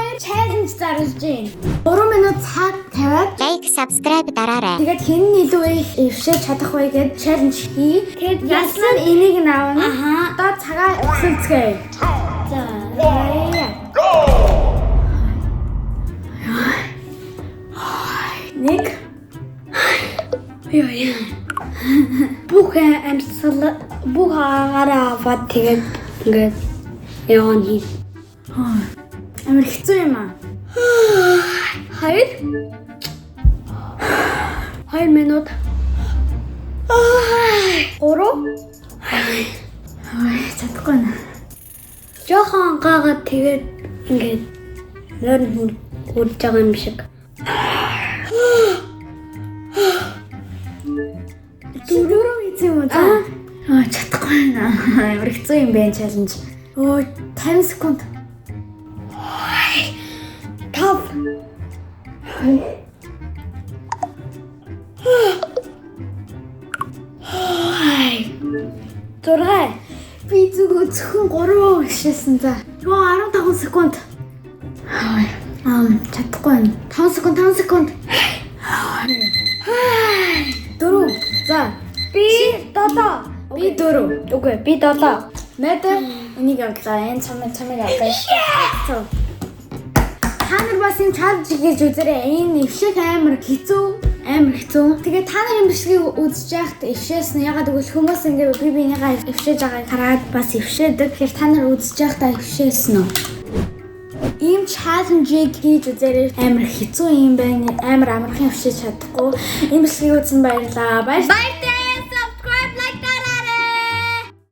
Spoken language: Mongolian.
хоёр challenge зарлж байна. 3 минут цаг тавиад Like, subscribe дараарай. тэгээд хэн нь илүү их эвшээж чадах вэ гэд challenge хий. Тэгээд ялсан нь энийг нь авна. Аха. Одоо цагаа өсөлцгээе. За. Go. Нэг. Йоо яа. Бүх амьсгал бүх агаараа аваад тэгээд ингээд явна хий. Амар хэцүү юм аа. 2 2 минут. 3 Ой, чадахгүй нэ. Жохон гаагаад тэгээд ингээд нойрон хүрж байгаа юм шиг. Дөрөв хийсэн юм уу? За. Аа, чадахгүй нэ. Амар хэцүү юм байна challenge. Өө, 50 секунд. 5 6 Би зүгээр зөвхөн 3 гişсэн за. Йоо, 15 секунд. Аа, чадахгүй байна. 5 секунд, 5 секунд. 4. За, Би 7. би 4. Үгүй, би 7. Найдаа энийг авлаа. Энэ цамыг цамыг авлаа. За. Та нар бас энэ challenge хийж үзээрэй. Энэ эвших амар хэцүү, амар хэцүү. Тэгээ та нар энэ бичлэгийг үзэж байхад эвшээсэн. Ягаад гэвэл хүмүүс ингээ би биенийгаа эвшээж байгааг хараад бас эвшээдэг. Тэгэхээр та нар үзэж байхдаа эвшээсэн үү? Ийм challenge-ийг хийж үзээрэй. Амар хэцүү юм байна. Амар амархан эвшээж чадахгүй. Энэ бичлэгийг үзсэн баярлалаа. Баярлалаа.